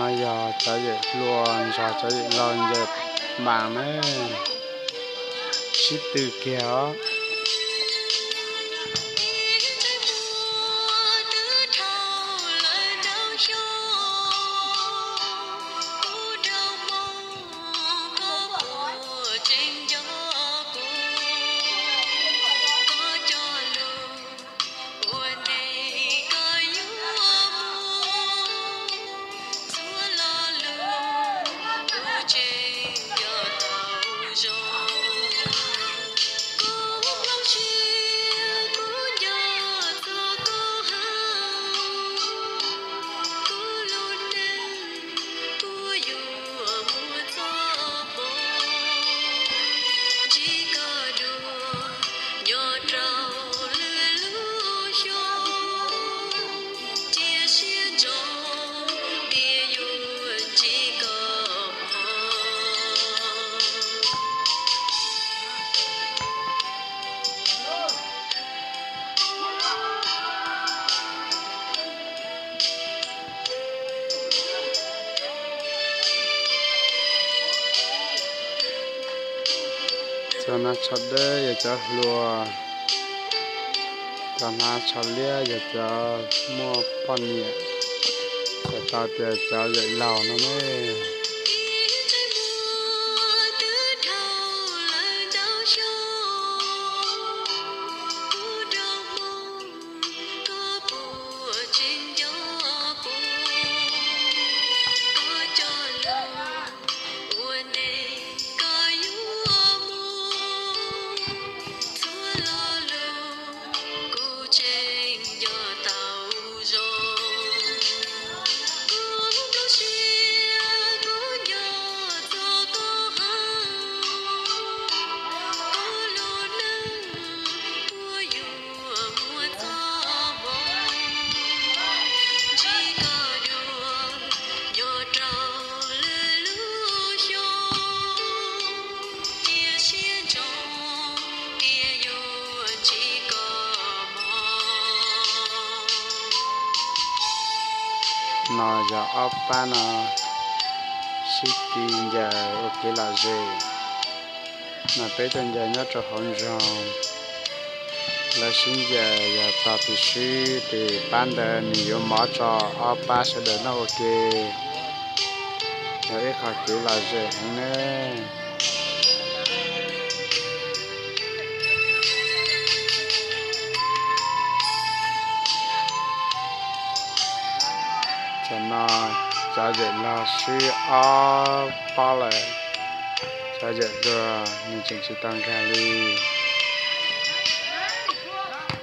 No yog cov yawm hluas nrog cov yawm laus ncaws mas na, sib tw kiag os. Cov hnav tsho dawb yog cov hluas, cov hnav tsho liab yog cov muaj poj niam, txhais tau tias cov yawm laus no ne. No yog ob pab no sib tw ncaws ua kev lom zem. No peb tuaj ncaws nyob rau hauv nroog, lawv sib ncaws yog tog tus swb tes pab ntawd nws yuav mov tso ob pab sawv daws noj ua ke, yog ib qho kev lom zem heev ne. Tam no cov yawm laus swb ob pob lawm, cov yawm hluas nws tseem tsis tau nkag li.